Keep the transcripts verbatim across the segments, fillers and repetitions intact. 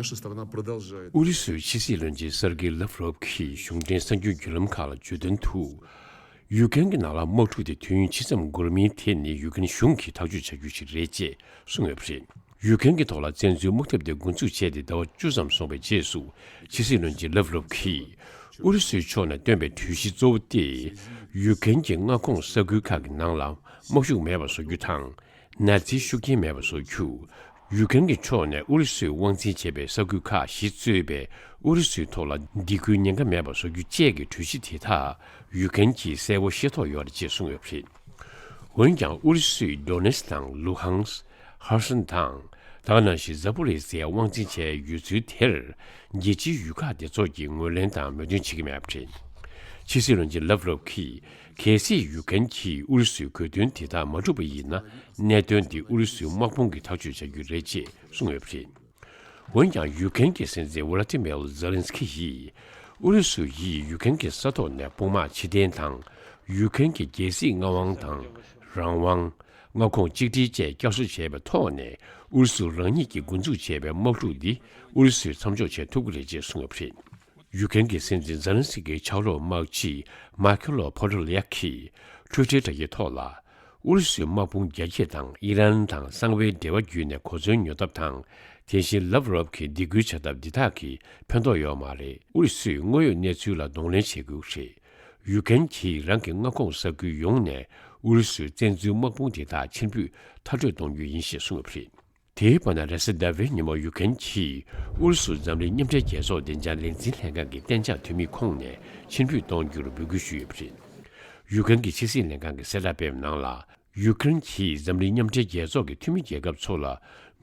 Наша сторона продолжает. ཨུ་རུ་སུའི་ཕྱི་སྲིད་བློན་ཆེན་སར་ཀེ་ལབ་རོབ་ཀྱིས་གཞུང་འབྲེལ་གསར་འགྱུར་བརྒྱུད་ལམ་ཁག་ལ་བརྗོད་དོན་དུ། ཡུ་ཀེན་གྱི་ནང་ལ་དམག་འཁྲུག་དེ་དུས་ཡུན་ཇི་ཙམ་འགོར་མིན་དེ་ནི་ཡུ་ཀེན་གཞུང་གིས་ཐག་གཅོད་བྱ་རྒྱུ་ཞིག་རེད་ཅེས་གསུངས་ཡོད་པ་རེད། ཡུ་ཀེན་གྱི་ཐོག་ལ་བཙན་འཛུལ་དམག་འཐབ་དེ་འགོ་འཛུགས་བྱས་ཏེ་ཟླ་བ་བཅུ་ཙམ་སོང་བའི་རྗེས་སུ། ཕྱི་སྲིད་བློན་ཆེན་ལབ་རོབ་ཀྱིས་ཨུ་རུ་སུའི་ཕྱོགས་ནས་བཏོན་པའི་གྲོས་གཞི་གཙོ་བོ་སྟེ། ཡུ་ཀེན་གྱི་མངའ་ཁོངས་ས་ཁུལ་ཁག་གི་ནང་ལ་དམག་ཤུགས་མེད་པ་བཟོ་རྒྱུ་དང་། ནཱ་ཛིའི་ཤུགས་རྐྱེན་མེད་པ་བཟོ་རྒྱུ། ཡུ་ཀེན་གྱི་ཕྱོགས་ནས་ཨུ་རུ་སུས་དབང་འཛིན་བྱས་པའི་ས་ཁུལ་ཁག་བཞི་གཙོས་པའི་ཨུ་རུ་སུའི་ཐོག་ལ་སྡིགས་སྐུལ་ཉེན་ཁ་མེད་པ་བཟོ་རྒྱུ་བཅས་ཀྱི་གྲོས་གཞི་དེ་དག་ཡུ་ཀེན་གྱིས་གསལ་པོ་ཤེས་རྟོགས་ཡོད་རེད་ཅེས་གསུངས་ཡོད་པ་རེད། འོན་ཀྱང་ཨུ་རུ་སུས་ཌོ་ནེ་སི་དང་ལུ་ཧང་སི། ཧར་སན་དང་། ད་ག་ནང་བཞིན་ཛ་པོ་རི་ཟི་ཡ་དབང་འཛིན་བྱས་ཡོད་ཚུལ་དེར། རྒྱལ་སྤྱིའི་ཡུལ་ཁག་སྡེ་ཚོགས་ཀྱིས་ངོས་ལེན་དང་མོས་མཐུན་བྱེད་ཀྱི་མེད་པ་རེད། ཕྱི་སྲིད་བློན་ཆེན་ལབ་རོབ་ཀྱིས། གལ་སྲིད་ཡུ་ཀེན་གྱིས་ཨུ་རུ་སུའི་དགོས་འདུན་དེ་དག་མ་འགྲུབ་པ་ཡིན་ན། གནད་དོན་འདི་ཨུ་རུ་སུའི་དམག་དཔུང་གིས་ཐག་གཅོད་བྱ་རྒྱུ་རེད་ཅེས་གསུངས་ཡོད་པ་རེད། འོན་ཀྱང་ཡུ་ཀེན་གྱི་སྲིད་འཛིན་ཝ་ལ་ཏི་མེར་ཛེ་ལན་སི་ཁི་ཡིས། ཨུ་རུ་སུ་ཡིས་ཡུ་ཀེན་གྱི་ས་ཐོག་ནས་དཔུང་དམག་ཕྱིར་འཐེན་དང་། ཡུ་ཀེན་གྱི་རྒྱལ་སྲིད་མངའ་དབང་དང་། རང་དབང་། མངའ་ཁོངས་གཅིག་སྒྲིལ་བཅས་བསྐྱར་གསོ་བྱས་པའི་ཐོག་ནས། ཨུ་རུ་སུ་རང་ཉིད་ཀྱིས་འགོ་འཛུགས་བྱས་པའི་དམག་འཁྲུག་འདི་ཨུ་རུ་སུས་མཚམས་འཇོག་བྱེད་ཐུབ་ཀྱི་རེད་ཅེས་གསུངས་ཡོད་པ་རེད། ཡུ་ཀེན་གྱི་སྲིད་འཛིན་ཛེ་ལན་སི་ཀིའི་ཕྱག་རོགས་དམག་སྤྱི་མཱ་ཁེ་ལོ་ཕོ་ཏོ་ལི་ཡག་གིས་ཊུའི་ཊར་དྲ་རྒྱའི་ཐོག་ལ། ཨུ་རུ་སུའི་དམག་དཔུང་རྒྱ་སྐྱེད་དང་ཨི་རན་དང་གསང་བའི་འབྲེལ་བ་བརྒྱུད་ནས་གོ་མཚོན་ཉོ་ཐབས་དང་། དེ་བཞིན་ལབ་རོབ་ཀྱིས་སྡིགས་སྐུལ་བྱ་ཐབས་འདི་དག་གིས་ཕན་ཐོགས་ཡོད་མ་རེད། ཨུ་རུ་སུས་དངོས་ཡོད་གནས་ཚུལ་ལ་གདོང་ལེན་བྱེད་དགོས་ཀྱི་རེད། ཡུ་ཀེན་གྱིས་རང་གི་མངའ་ཁོངས་ས་ཁུལ་ཡོངས་ནས་ཨུ་རུ་སུའི་བཙན་འཛུལ་དམག་དཔུང་དེ་དག་ཕྱིར་འབུད་མཐར་སྐྲོད་གཏོང་རྒྱུ་ཡིན་ཞེས་གསུངས་ཡོད་པ་རེད། དེའི་བར་ན་རེས་གཟའ་ཟླ་བའི་ཉིན་མོ་ཡུ་ཀེན་གྱིས་ཨུ་རུ་སུ་འཛམ་གླིང་མཉམ་འབྲེལ་རྒྱལ་ཚོགས་བདེ་འཇགས་ལས་འཛིན་ལྷན་ཁང་གི་གཏན་འཇགས་འཐུས་མི་ཁོངས་ནས་ཕྱིར་འབུད་གཏོང་རྒྱུར་འབོད་སྐུལ་ཞུས་ཡོད་པ་རེད། ཡུ་ཀེན་གྱི་ཕྱི་སྲིད་ལྷན་ཁང་གིས་གསལ་བསྒྲགས་སྤེལ་བའི་ནང་ལ། ཡུ་ཀེན་གྱིས་འཛམ་གླིང་མཉམ་འབྲེལ་རྒྱལ་ཚོགས་ཀྱི་འཐུས་མི་རྒྱལ་ཁབ་ཚོ་ལ་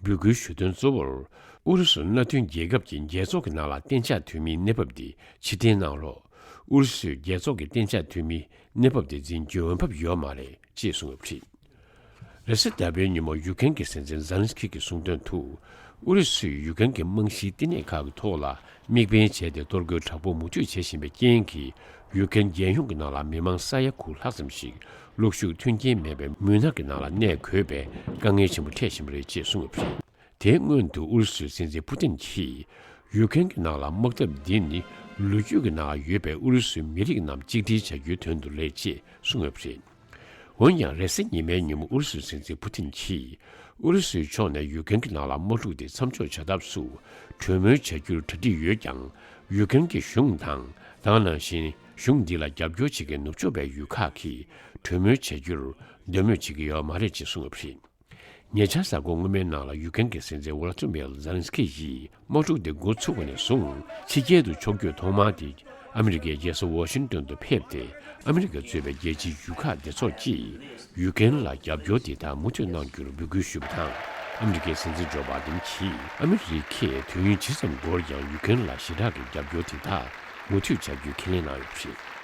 འབོད་སྐུལ་ཞུ་དོན་གཙོ་བོར། ཨུ་རུ་སུ་མནའ་མཐུན་རྒྱལ་ཁབ་ཀྱི་རྒྱལ་ཚོགས་ཀྱི་ནང་ལ་གཏན་འཇགས་འཐུས་མིའི་གནས་བབ་འདི་ཕྱིར་འཐེན་གནང་རོགས། ཨུ་རུ་སུའི་རྒྱལ་ཚོགས་ཀྱི་གཏན་འཇགས་འཐུས་མིའི་གནས་བབ་དེ་འཛིན་རྒྱུའི་འོས་འབབ་ཡོད་མ་རེད་ཅེས་གསུངས་ཡོད་པ་རེད། རེས་གཟའ་ཟླ་བའི་ཉིན་མོ་ཡུ་ཀེན་གྱི་སྲིད་འཛིན་ཛེ་ལན་སི་ཁི་གིས་གསུངས་དོན་དུ། ཨུ་རུ་སུས་ཡུ་ཀེན་གྱི་རྨང་གཞིའི་བསྟི་གནས་ཁག་གི་ཐོག་ལ་དམིགས་འབེན་བྱས་ཏེ་གཏོར་རྒོལ་དྲག་པོ་མུ་མཐུད་བྱེད་བཞིན་པའི་རྐྱེན་གྱིས། ཡུ་ཀེན་རྒྱལ་ཡོངས་ཀྱི་ནང་ལ་མི་མང་ས་ཡ་དགུ་ལྷག་ཙམ་ཞིག་གློག་ཤུགས་མཐུན་རྐྱེན་མེད་པའི་མུན་ནག་གི་ནང་ལ་གནས་དགོས་པའི་དཀའ་ངལ་ཆེན་པོ་འཕྲད་བཞིན་པ་རེད་ཅེས་གསུངས་ཡོད་པ་རེད། དེའི་སྔོན་དུ་ཨུ་རུ་སུའི་སྲིད་འཛིན་པུ་ཏིན་གྱིས། ཡུ་ཀེན་གྱི་ནང་ལ་དམག་འཐབ་འདི་ནི་ལོ་རྒྱུས་ཀྱི་ནང་ཡོད་པའི་ཨུ་རུ་སུའི་མི་རིགས་རྣམས་གཅིག་སྒྲིལ་བྱ་རྒྱུའི་དོན་དུ་རེད་ཅེས་གསུངས་ཡོད་པ་རེད། འོན་ཀྱང་རེས་གཟའ་ཉི་མའི་ཉིན་མོ་ཨུ་རུ་སུའི་སྲིད་འཛིན་པུ་ཏིན་གྱིས། ཨུ་རུ་སུའི་ཕྱོགས་ནས་ཡུ་ཀེན་གྱི་ནང་ལ་དམག་འཁྲུག་དེ་མཚམས་འཇོག་བྱ་ཐབས་སུ་གྲོས་མོལ་བྱ་རྒྱུར་གྲ་སྒྲིག་ཡོད་ཀྱང་། ཡུ་ཀེན་གྱི་གཞུང་དང་། ད་ག་ནང་བཞིན་གཞུང་འདི་ལ་རྒྱབ་སྐྱོར་བྱེད་མཁན་ནུབ་ཕྱོགས་པའི་ཡུལ་ཁག་གིས་གྲོས་མོལ་བྱ་རྒྱུར་འདོད་མོས་བྱེད་ཀྱི་ཡོད་མ་རེད་ཅེས་གསུངས་ཡོད་པ་རེད། ཉེ་ཆར་གཟའ་འཁོར་སྔོན་མའི་ནང་ལ་ཡུ་ཀེན་གྱི་སྲིད་འཛིན་ཝོ་ལ་ཏི་མེར་ཛེ་ལན་སི་ཁི་ཡིས་དམག་འཁྲུག་འདི་འགོ་ཚུགས་པ་ནས་བཟུང་ཕྱི་རྒྱལ་དུ་ཕྱོགས་བསྐྱོད་ཐོག་མ་དེ་ཨ་མི་རི་ཀའི་རྒྱལ་ས་ཝ་ཤིང་ཏོན་དུ་ཕེབས་ཏེ། ཨ་མི་རི་ཀ་གཙོས་པའི་རྒྱལ་སྤྱིའི་ཡུལ་ཁག་སྡེ་ཚོགས་ཀྱིས་ཡུ་ཀེན་ལ་རྒྱབ་སྐྱོར་དེ་དག་མུ་མཐུད་གནང་རྒྱུར་འབོད་སྐུལ་ཞུས་པ་དང་། ཨ་མི་རི་ཀའི་སྲིད་འཛིན་ཇོ་བྷའི་ཌེན་གྱིས་ཨ་མི་རི་ཀས་དུས་ཡུན་ཇི་ཙམ་འགོར་ཀྱང་ཡུ་ཀེན་ལ་ཞེ་དྲག་གི་རྒྱབ་སྐྱོར་དེ་དག་མུ་མཐུད་བྱ་རྒྱུའི་ཁས་ལེན་གནང་ཡོད་པ་རེད།